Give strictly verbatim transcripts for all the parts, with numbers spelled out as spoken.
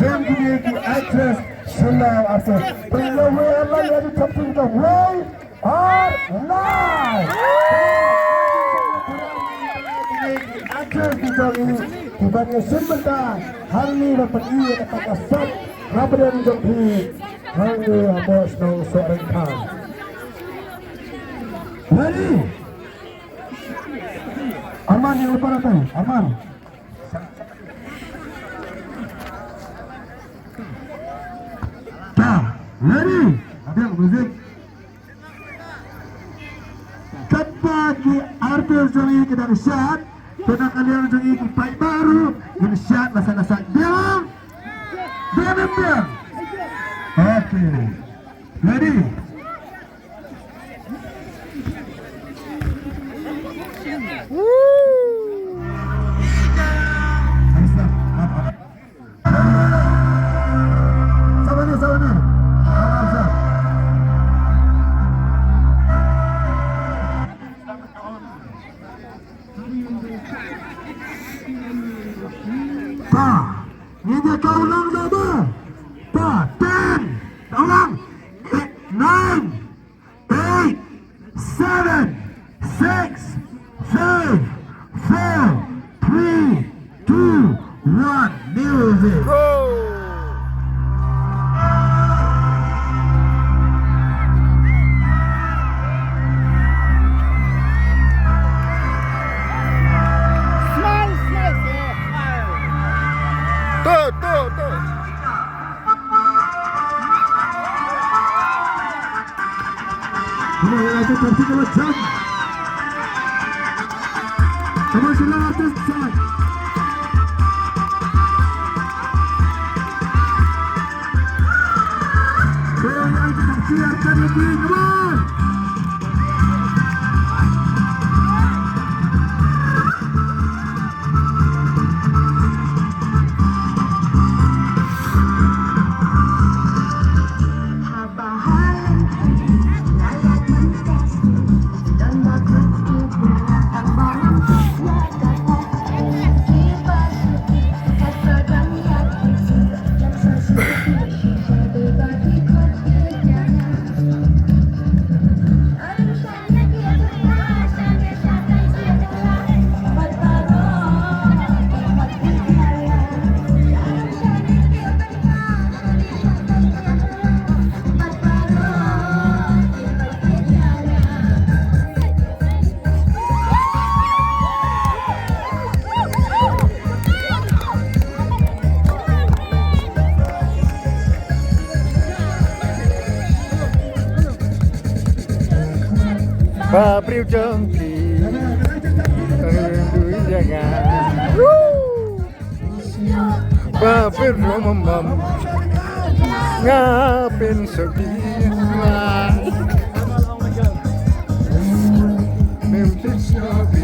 Jong kine ki actress sha la artist. Pynlong wei arlang ïa ki top three ka wei ar lai. Kine ki actress ki jong ngi kiban ïashem bynta hangne ban pyni ïa kata ka sap hapdeng jong phi hangne hapoh shnong Sohryngkhang. Ready? Arman, ïa u para tu, Arman. Ta, ready? Abang, music. Katba ki artist jong ngi ki dang shad, ki na ka liang jong ngi ki paidbah ruh kin shad lashai lashai. Biang? Biang, biang, biang. Okay. Ready? Woo! Sabar ni, sabar ni. Sabar, sabar. Ta, ngin ïa kawlang da ba. Ta, ten, kawlang. Nine, eight, seven, six, five, four, three, two, one, music. Go! Smile, smile, smile. Tu, tu, tu. Come on, guys, let's go, let's go. Come on, let's go, let's go. Come on, guys, let's go, let's go. Come on. Ba briew jong ki, eh, du jong nga. Ba briew jong mam mam, nga pynshoi phi. Mem pynshoi.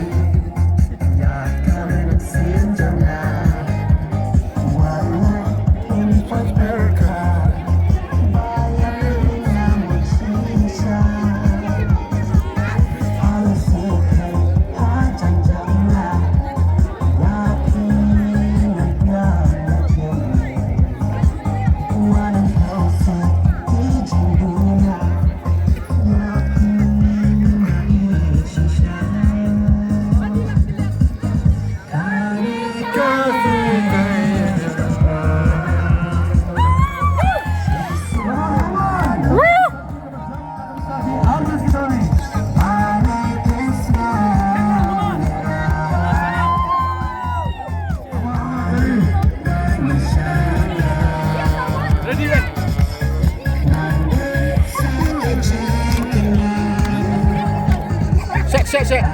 Set, set, set.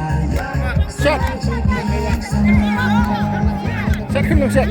Set. Set, kynmaw set.